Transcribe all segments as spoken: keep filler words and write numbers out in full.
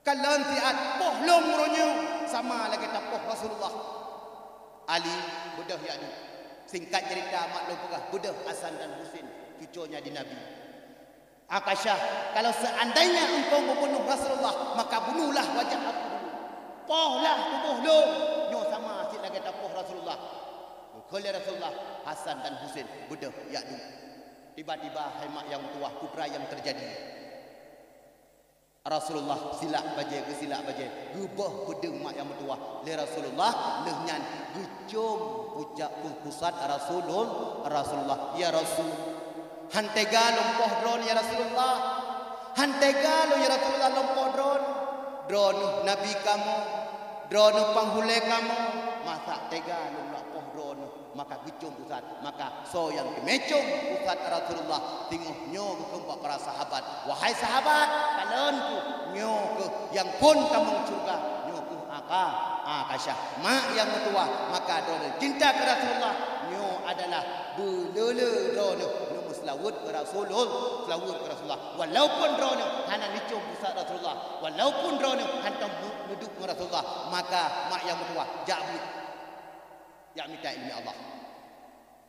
Kalon siat poh lom uroe nyoe sama lagée tapoh Rasulullah. Ali beudôh yak duek. Singkat cerita, mak lôn peugah beudôh Hasan dan Husein, cuconya di Nabi. Akasyah, kalau seandainya engkau membunuh Rasulullah, maka bunuhlah wajah aku dulu. Pohlah tuboh lôn, nyoe sama cit lagée tapoh Rasulullah. Geukheun lé Rasulullah, Hasan dan Husein beudôh yak duek. Tiba-tiba, hai mak nyang meutuwah, peue yang terjadi. Rasulullah silak bajée, geusilak bajée, geubôh peudeueng mak nyang meutuwah lé Rasulullah, lheueh nyan geucom pucak pu-, pusat Rasulul-, Rasulullah. "Ya Rasul, han teuga lôn poh droeneuh ya Rasulullah. Han teuga lôn ya Rasulullah lôn poh droeneuh. Droeneuh nabi kamoe, droeneuh panghulée kamoe, masa teuga lôn lôn poh droeneuh?" Maka geucom pusat. Maka soe nyang teumé com pusat Rasulullah, teungoh nyoe geukheun bak para sahabat, "Wahai sahabat, kalon kheueh, nyoe kheueh nyang phon tamong syeuruga, nyoe kheueh Aka-, Akasyah, mak nyang meutuwah." Maka droeneuh cinta keu Rasulullah, nyoe adalah beuleule droeneuh, nyoe meuseulaweuet keu Rasulul-, seulaweuet keu Rasulullah. Walaupun droeneuh hana neucom pusat Rasulullah, walaupun droeneuh hantom neuduek ngon Rasulullah, maka mak nyang meutuwah, jak beuet. Jak mita ileumé Allah.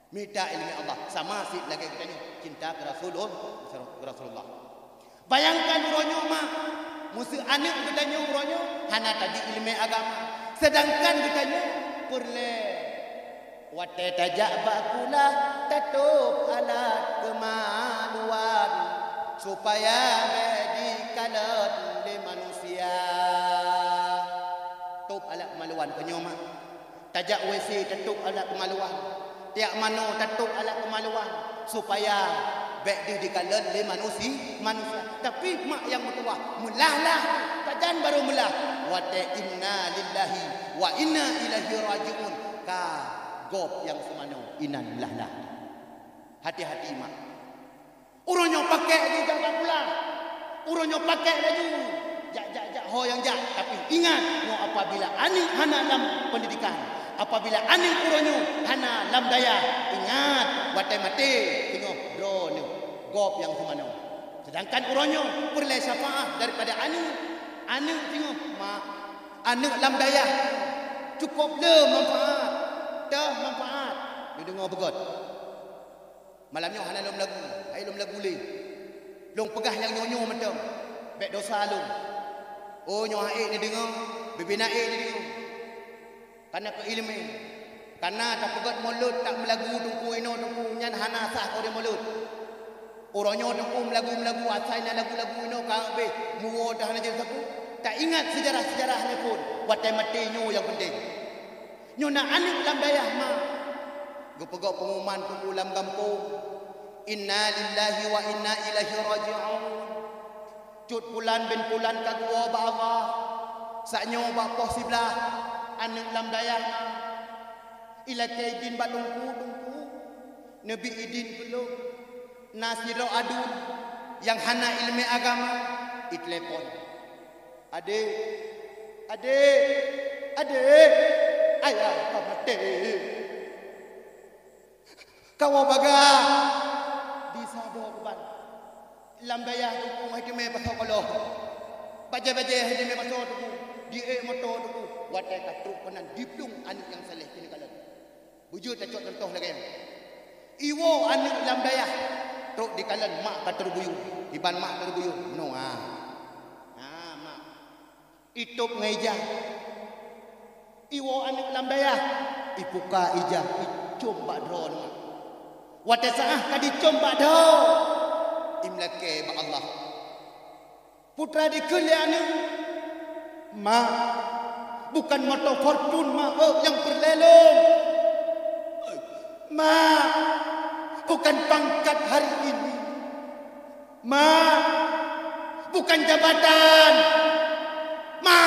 Mita ileumé Allah sama cit lagée geutanyoe cinta keu Rasulul-, keu Rasulullah. Bayangkan uroe nyoe mak, meuseu aneuk geutanyoe uroe nyoe hana tabi ileumé agama, seudangkan geutanyoe peureulée watée tajak bak kulah tatôb alat keumaluan, supaya bék jikalon lé manusia. Tôb alat keumaluan keu nyoe mak. Tajak W C tatôb alat keumaluan, tiak manoe tatôb alat keumaluan, supaya bék deuh jikalon lé manusi-, manusia. Tapi mak nyang meutuwah meulah-lah, pajan barô meulah, watée inna lillahi wa inna ilaihi raji'un, ka gob nyang seumanoe inan meulah-lah. Hati-hati mak. Uroe nyoe pakék laju jak bak kulah. Uroe nyoe pakék laju jak, jak, jak ho nyang jak. Tapi ingat, nyoe apabila aneuk hana lam pendidikan, apabila aneuk uroe nyoe hana lam dayah, ingat, watée maté teungoh droeneuh gob nyang seumanoe. Seudangkan uroe nyoe peureulée syafaat daripada aneuk, aneuk teungoh mak, aneuk lam dayah cukôp le manfaat, teuh manfaat. Neudeungoe beugôt. Malam nyoe hana lôn meulagu, hai lôn meulagu lé. Lôn peugah nyang nyoe-nyoe mantong, bék dosa lôn. Oh, nyoe hase neudeungoe, bibi na ék neudeungoe. Kana keu ileumé. Kana tapeugét mulod, tak meulagu teungku inoe teungku, nyan hana sah keu mulod. Uroe nyoe teungku meulagu-meulagu, asai na lagu-lagu inoe ka habéh, muwoe dah hana jeuet sapeue. Tak ingat seujarah-seujarah lé phon, watée maté nyoe nyang peunteng. Nyoe na aneuk lam dayah ma. Geupeugah peunguman teungku lam gampông, "Inna lillahi wa inna ilaihi raji'un." Cut pulan bin pulan ka geuwoe bak Allah. Sak nyoe bak poh siblaih, aneuk lam dayah ma. Ilakée idin bak teungku, teungku. Neubi idin keu lôn. Na sidroe aduen nyang hana ileumé agama, itelepon. "Adék, adék, adék, ayah ka maté. Kawoe bagah di saboh uban. Lam dayah teungku hai teumé pasoe koloh. Bajée-bajée hai teumé pasoe teungku. Di ék moto teungku." Watée ka trok keunan diplueng aneuk nyang saléh keuneuk kalon. Beujeuet tacok cuntoh lagée nyoe. Iwoe aneuk lam dayah trok dikalon mak ka teurubuyueng. Iban mak teurubuyueng, meunoe, ha. Ha, mak. Itôb ngon ija. Iwoe aneuk lam dayah, ipuka ija, icom bak droe nyoe. Watée saát ka dicom bak droe, imeulakée bak Allah. Putra dikheun lé aneuk, "Ma, bukan moto Fortuner, ma, oh, nyang peureulée lôn. Ma, bukan pangkat hari ini. Ma, bukan jabatan. Ma,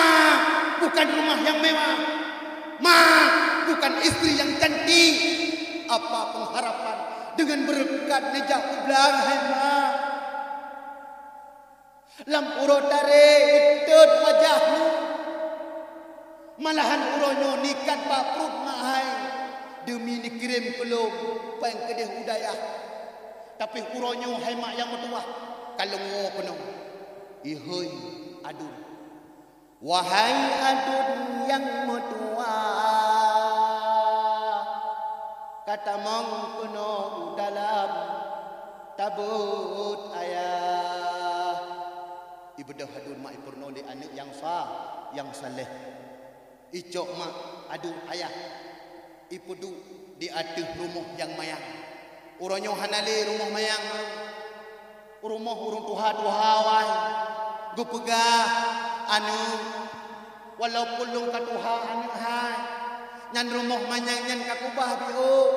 bukan rumah yang mewah. Ma, bukan istri yang cantik. Apa pengharapan dengan berkat neujak u blang, hai ma?" Lam uroe taré itot wajah nyoe, malahan uroe nyoe nikat bak pruet mak hai, deumi neukirém keu lôn péng keudeh u dayah. Tapi uroe nyoe hai mak nyang meutuwah, ka lôn woe keunoe. Ihôi aduen, Wahai aduen nyang meutuwah, ka tamong keunoe u dalam tabeuet ayah. Ibeudôh aduen mak ipeurunoe lé aneuëk nyang sa, nyang saleh. Icok mak aduen ayah, ipeuduek di ateueh rumoh nyang mayang. Uroe nyoe hana lé rumoh mayang, rumoh ureuëng tuha-tuha awai. Geupeugah, "Aneuëk, walaupun lôn ka tuha aneuëk hai, nyan rumoh manyang nyan ka kubah biôh.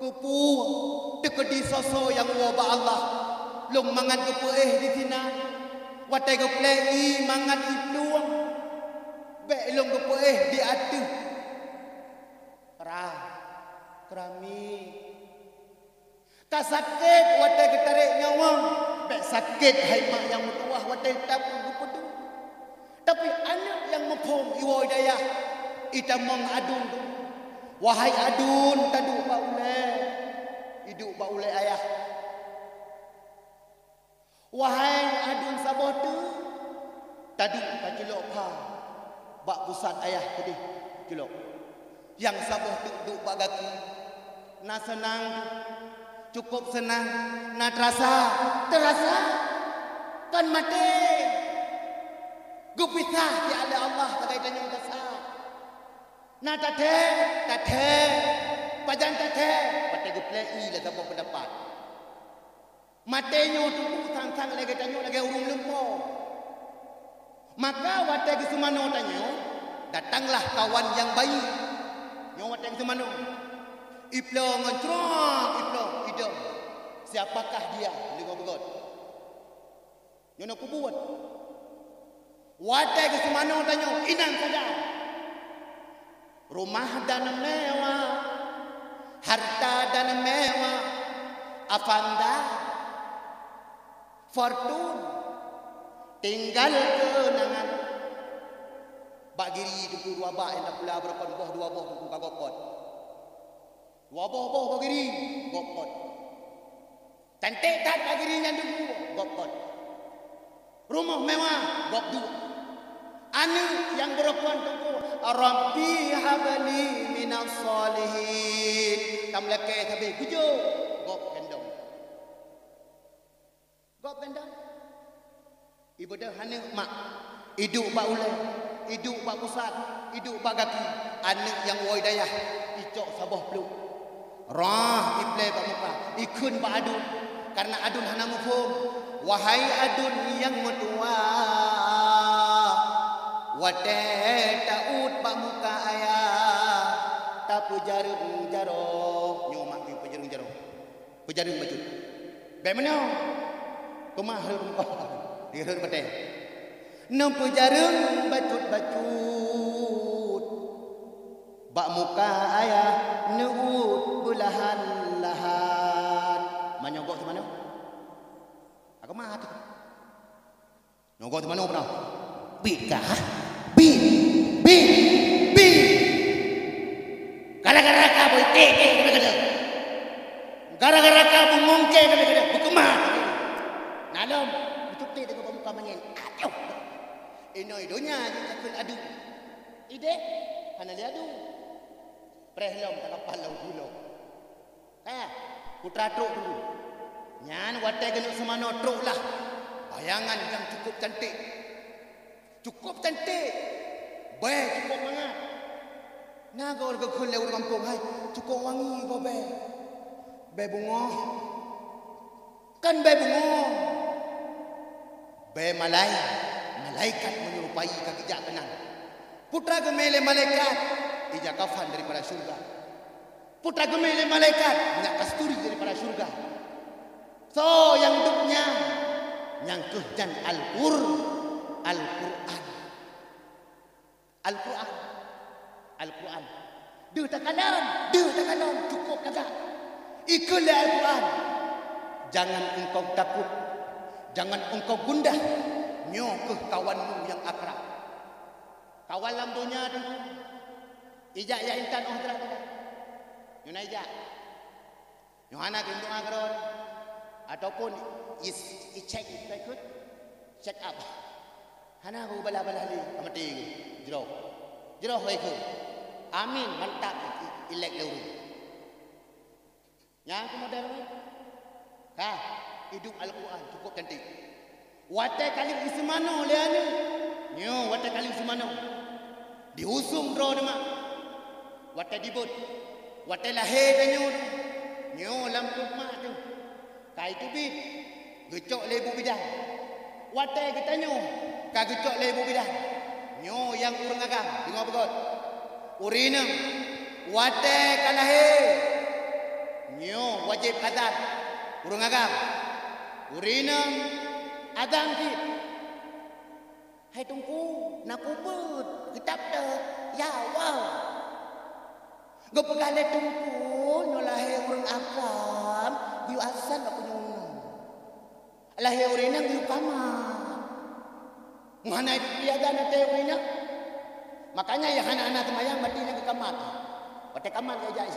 Keupeue? Teukeudi soe-soe nyang woe bak Allah, lôn mangat geupeuéh disinan. Watée geuplek ié mangat iplueng, bék lôn geupeuéh di ateueh." Kra, keurami. Ka sakét watée geutarek nyawöng, bék sakét hai mak nyang meutuwah watée tapeuduek. Tapi aneuëk nyang muphom iwoe dayah, itamong aduen. Wahai aduen, taduek bak ulée, iduek bak ulée ayah. Wahai aduen saboh teuk, taduek taculok pha bak pusat ayah keudeh culok. Nyang saboh teuk duek bak gaki. Na seunang, cukôp seunang, na teurasa, teurasa, kon maté. Geupisah jak lé Allah sagai tanyoe gasa. Na tathée, tathée, pajan tathée, watée geuplek ié lé saboh peundapat. Maté nyoe teupeu sang-sang lagée tanyoe lagée ureuëng lumpoe. Maka watée geuseumanoe tanyoe, datanglah kawan nyang baik. Nyoe watée geuseumanoe, iploe ngon crok, iploe idong. Siapakah dia? Deungoe beugöt. Nyoe na kubuet. Watée geuseumanoe tanyoe inan sagai. Rumah dan mewah, harta dan mewah, Avanza, Fortune, tinggal keunangan. Bak Giri teungku dua bak nyang tapula beureukan boh dua boh teungku ka gob pot. Dua boh-boh bak Giri gob pot. Canték that bak Giri nyan teungku, gob pot. Rumoh mewah, gob duek. Aneuëk nyang beureukan teungku, "Rabbi habli minas shalihin." Tam lakée sabe geujok, gob gendong. Gob gendong. Ibeudôh aneuëk mak, iduek bak ulée, iduek bak pusat, iduek bak gaki, aneuëk nyang woe dayah, icok saboh pluek. Rhah iplée bak muka, ikheun bak aduen, kareuna aduen hana muphom. Wahai aduen nyang meutuwah, watée taôt bak muka ayah, tapeujareueng jaroe. Nyoe mak geupeujareueng jaroe. Peujareueng bacut. Bék meunoe. Keumah rhot muka. Di rhot batée. Neupeujareueng bacut-bacut. Bak muka ayah neuôt beulahan-lahan. Manyong gok teumanoe. Aku mah tu. Nyoe gob teumanoe peunoh. Bit kah? Bit! Bit! Bit! Gara-gara kamoe iték-iték keuneuk-keuneuk. Gara-gara kamoe mungké keuneuk-keuneuk. Beukeumah. Na lom, meucuték deungon muka manyét. Aduh! Inoi donya jeuet takheun adu. Idéh, hana lé adu. Preh lom takapal lam gulong. Eh, putra trok dulu. Nyan watée geuneuk seumanoe trok lah. Bayangan nyang cukup cantik. Cukup cantik. Bèe cukup mangat. Na goe geukheun lé ureuëng gampông, "Hai, cukup wangi goe bèe. Bèe beungoh." Kan bèe beungoh. Bèe malai, malaikat meunyerupai ka geujak keunan. Putra geumé lé malaikat, ija kafan daripada syurga. Putra geumé lé malaikat, minyak kasturi daripada syurga. Soe nyang duek nyan? Nyang kheueh nyan Al-Qur-, Al-Qur'an. Al-Qur'an. Al-Qur'an. Deuh takalon, deuh takalon, cukup lagak. Ikheun lé Al-Qur'an, "Jangan engkau takut, jangan engkau gundah, nyoe kheueh kawanmu nyang akrab." Kawan lam donya tu, ijak ya intan oh teurak teurak. Nyoe na ijak. Nyoe hana keuh doa keudroe, ataupun i-, i-check, check up. Hana geubalah-balah lé, ka maté geuh. Jroh. Jroh lé geuh. Amin, mantap, i-, ilek lé ureueng. Nyan keuh model nyan. Ka, idup Al-Quran cukup cantik. Watée ka lheueh iseumanoe lé aneuk, nyoe watée ka lheueh iseumanoe. Diusung droe nyoe mak. Watée dibeuet, watée lahé tanyoe, nyoe lam pruet mak teuh. Ka iteubiet, geucok lé ibu bidan. Watée geutanyoe ka geucok lé ibu bidan, nyoe nyang ureueng agam, deungoe beugét. Ureueng inong watée ka lahé, nyoe wajéb azan. Ureueng agam, ureueng inong azan cit. Hai Teungku, na peue beuet, geutab teuh, ya Allah. Geupeugah lé Teungku, nyoe lahé ureueng agam, geuyue azan bak punyueng. Lahé ureueng inong geuyue kamat. Meuhana ipeugah azan watée ureueng inong. Makanya nyang hana-hana seumayang, berarti nyang geukamat. Watée kamat geujak.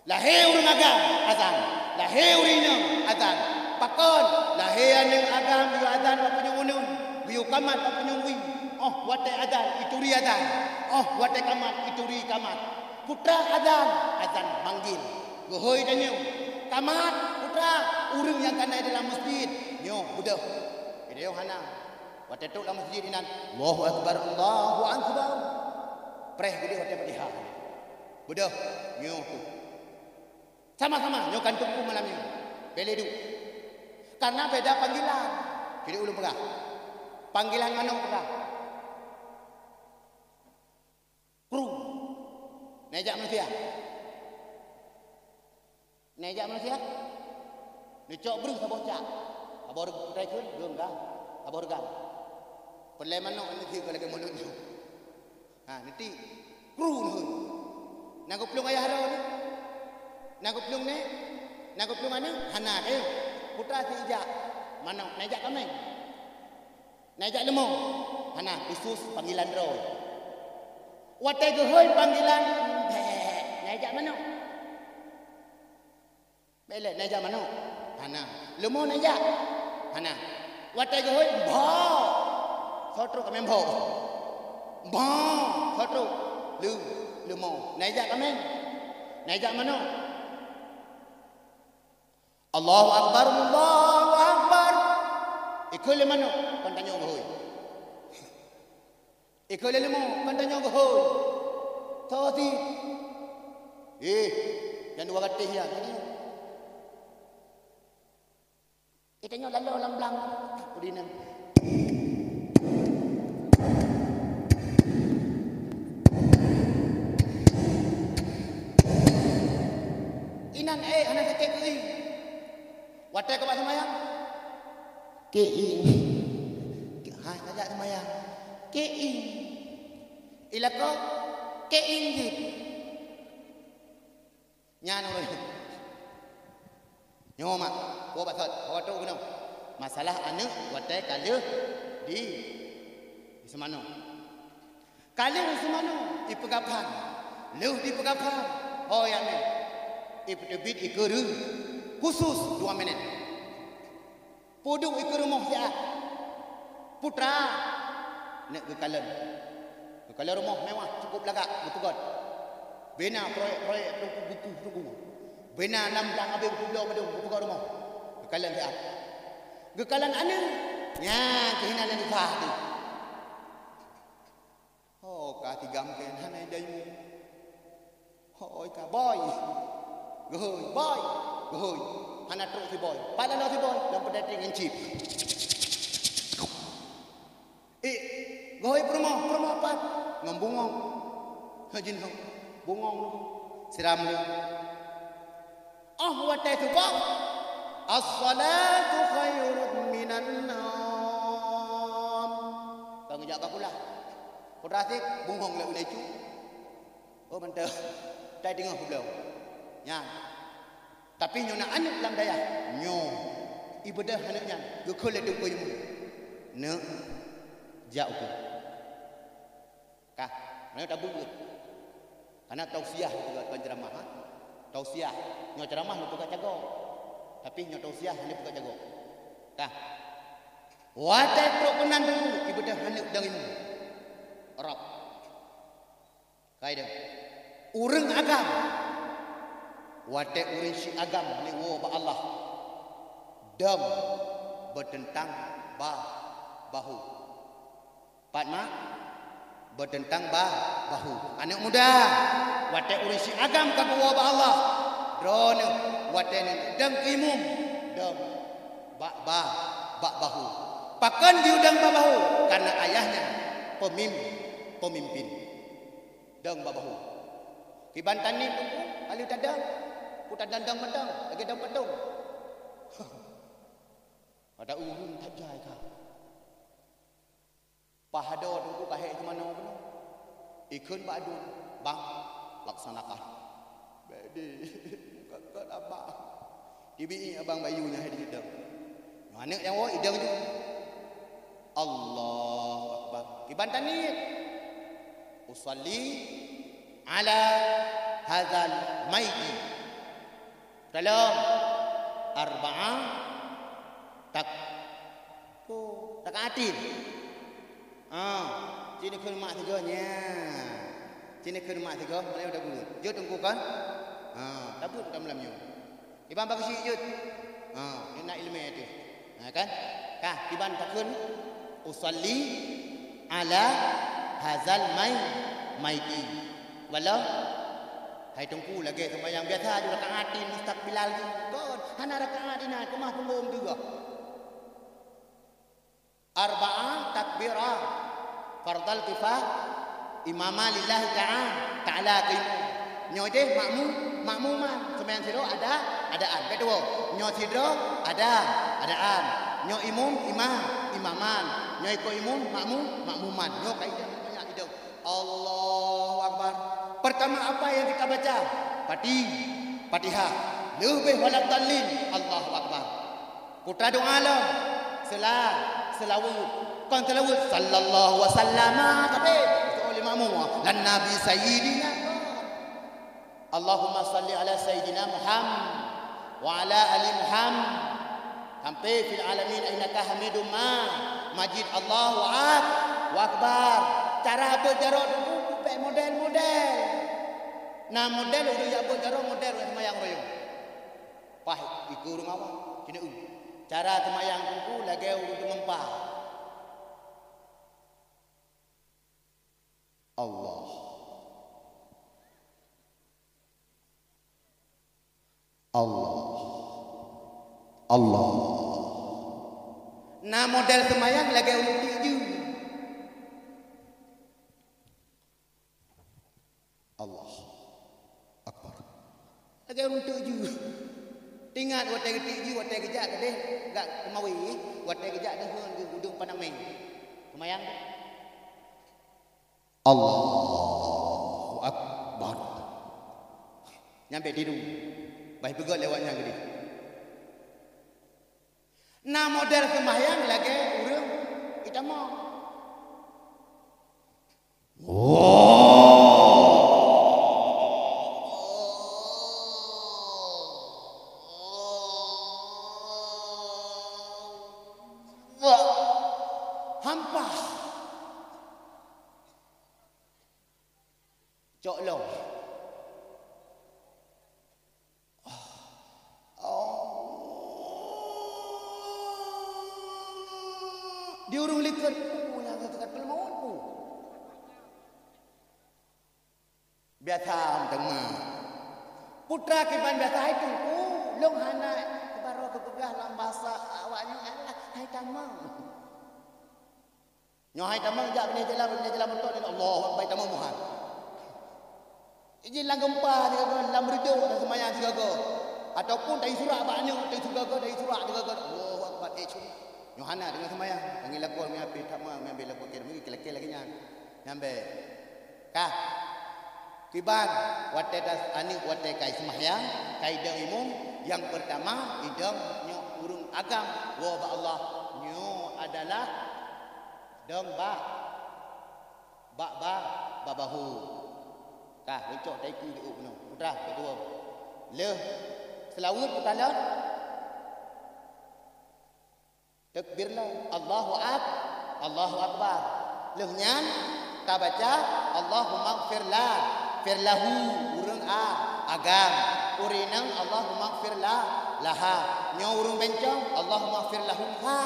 Lahé ureueng agam, azan. Lahé ureueng inong, azan. Pakon? Lahé aneuk agam geuyue azan bak punyueng uneuen, geuyue kamat bak punyueng wie. Óh watée azan, ituri azan. Óh watée kamat, ituri kamat. Peue treuk azan, azan manggil. Geuhôi tanyoe. Kamat, peue treuk, ureueng nyang ka na dalam meuseujid. Nyoe, beudôh. Geutanyoe hana. Watée trok lam meuseujid inan, Allahu Akbar, Allahu Akbar. Preh geudeh watée Fatihah. Beudôh, nyoe keuh. Sama-sama, nyoe kan Teungku malam nyoe. Bèk lé duek. Karena beda panggilan. Jadi ulôn peugah. Panggilan manok peugah. Kru. Na jak manusia. Na jak manusia. Neucok breuh saboh cak. Saboh reg-, putai kheun, geuh gam. Saboh reugam. Peulai manok neuti keu lagèe mulod nyoe. Ha, neuti. Kru neuhôi. Na geuplueng ayah droe nyoe? Na geuplueng nèk? Na geuplueng aneuk? Hana, kayém. Putra si ijak manok, na ijak kaméng. Na ijak leumô? Hana, khusus panggilan droe. Watèe geuhôi panggilan, bèk, na ijak manok. Bèk lé, na ijak manok? Hana. Leumô na ijak? Hana. Watèe geuhôi, bho! Soe trok kaméng bho? Bho! Soe trok? Leu, leumô. Na ijak kaméng? Na ijak manok? Allahu Akbar, Allahu Akbar. Ikheun lé manok, kon tanyoe geuhôi. Ikheun lé leumô, kon tanyoe geuhôi. Tho sit. Eh, nyang dua gatéh nyan. Geutanyoe laloe lam blang, udinang. Inan, eh, hana sakét keuieng. Watèe ka bak seumayang, keuieng. Hai, ka jak seumayang, keuieng. Ilakoe, keuieng jih. Nyan ureueng. Nyoe mak, peue maksud, peue trok keunoe? Masalah aneuk watèe ka lheueh di, di seumanoe. Ka lheueh di seumanoe, ipeugah phan. Lheueh dipeugah phan, ho ya meh. Ipeuteubiet ikeue reumoh khusus dua minèt. Peuduek ikeue rumoh siat. Putra, neuk geukalon. Geukalon rumoh mewah, cukup lagak, geupeugöt. Bina proyek-proyek teungku buku teungku. Bina lam blang abéh geupubloe mandum, geupeugöt rumoh. Geukalon siat. Geukalon aneuk, nyan keuh inan nyang susah teuh. Ho ka tigam kèe hana dayueng. Ho ka, "Boy!" Geuhôi, "Boy!" Geuhôi. Hana trok si boy. Pat laloe si boy? Lam peudatèe ngon cip. Eh, geuhôi peurumoh, peurumoh pat? Ngon bungong. Ha, jinoe. Bungong. Siram lé. Óh watèe suboh, "As-salatu khairun minan naum." Ka geujak bak kulah. Putra sit, bungong lé ulèe cu. Oh, mantap. Tai teungoh peubloe. Nyan. Tapi nyoe na aneuk lam dayah. Nyoe. Ibeudôh aneuk nyan. Geukheun lé teungku nyoe. Neuk, jak u keuh. Kah, meunyoe tabeuet. Karena tausiah itu kan ceramah, ha? Tausiah. Nyoe ceramah neupeugah cago. Tapi nyoe tausiah neupeugah cago. Kah. Watèe trok keunan teungku, ibeudôh aneuk dong imum. Rab. Kai dong. Ureueng agam. Watèe ureueng si agam lé woe bak Allah. Dong beuteuntang ba-, bahu. Pat mak? Beuteuntang ba-, bahu. Aneuk muda, watèe ureueng si agam ka geuwoe bak Allah, droeneuh watèe nyan dong keu imum, dong bak ba-, bak bahu. Pakon geuyue dong bak bahu? Karena ayah nyan peumim-, peumimpin. Dong bak bahu. Kiban taniet teungku, ka lheueh tadong, peue tadong-dong mantong, lagèe dong patong. Pada ureueng that jai ka. Paih adoe teungku ka hék teumanoe keunoe. Ikheun bak aduen, "Bang, laksanakan." Bèk di, ka, ka abang. Kiban abang bayeue nyan hai di idong. Nyoe aneuk nyang woe idong ju. Allahu Akbar. Kiban taniet. Usalli ala hadzal maiti. Dalam arba'a tak-, oh, rakaatin. Ah, ci neukheun mak sigoe nyan. Ci neukheun mak sigoe, mulai udah guru. Jeuet teungku kan? Ah, tabeuet ka malam nyoe. Iban bak keuchik jeuet. Ah, nyoe na ileumèe teuh. Ha kan? Ka, kiban takheun, "Usalli ala hazal mai-, maiti." Wallah, hai teungku lagèe seumayang biasa ju rakaatin mustaqbilal ju. Kon, hana rakaat inan, keumah punggong teuga. Arba'a takbira. Fardal kifah, imama lillahi ta'a-, ta'ala keu imum. Nyoe deh makmum, makmuman. Seumayang sidroe ada, adaan. Bèk tuwoe. Nyoe sidroe ada, adaan. Nyoe imum, imam, imaman. Nyoe iko imum, makmum, makmuman. Nyoe kaidah seumayang idong. Allahu Akbar. Pertama apa yang kita baca? Fati-, Fatihah. Leubeh waladhdallin. Allahu Akbar. Putra doa lom. Sela-, selawat. Kon selawat, "Sallallahu wa sallama," tapi oleh makmum, "lan nabi sayyidina." Allahumma salli ala sayyidina Muhammad wa ala ali Muhammad. Sampai fil alamin innaka hamidum ma-, majid. Allahu ak-, wa akbar. Cara beuet jaroe teungku bèk model-model. Na model ureueng jak beuet jaroe model ureueng seumayang royong. Paih iko ureueng awam, keuneuk eu. Cara seumayang teungku lagèe ureueng teumeumpang. Allah. Allah. Allah. Na model seumayang lagèe ureueng tiek jeue. Allah Akbar. Lagèe ureueng tiek jeue. Ingat watèe geutiek jeue, watèe geujak keudeh, gak teumawé, watèe geujak deuheun geu-, geudong panamé. Seumayang. Allahu Akbar. Nyan bèk tidu. Bah peugöt lewat nyan keudeh. Na model seumayang lagèe ureueng itamong. Hampa. Cok lom. Di ureueng likot, oh, nyang teuka teumawöt, oh. Biasa mantong ma. Putra kiban biasa hai teungku, lôn hana barô geupeugah lam basa awaknyan adalah hai tamong. Nyoe hai tamong jak binéh jalan, binéh jalan moto, Allahu Akbar, tamong muhan. Ijin lam geumpa sigoe, lam reudôk taseumayang sigoe. Ataupun tayue surak bak aneuk, tayue surak, tayue surak sigoe. Allahu Akbar, eh, cu. Nyoe hana deungon seumayang. Tangieng lakoe meuapi, tak ma, meuapi lakoe keu meugi keu lakèe lagèe nyan. Nyang bèk. Kah. Kiban, watèe tas-, aneuk watèe kai seumayang, kai dong imum, nyang peurtama, idong nyoe ureueng agam woe bak Allah. Nyoe adalah dong bak, bak, bak, bak bahu. Kah, lôn cok taiku di ôk bunoe. Putra, keudua. Lheueh seulaweuet putra lôn. Takbir lah. Allahu Ak-, Allahu Akbar. Lheueh nyan tabaca, "Allahummaghfir la, fir lahu," ureueng A, agam. Ureueng inong, "Allahummaghfir la, laha." Nyoe ureueng bencong, "Allahummaghfir lahum," ha.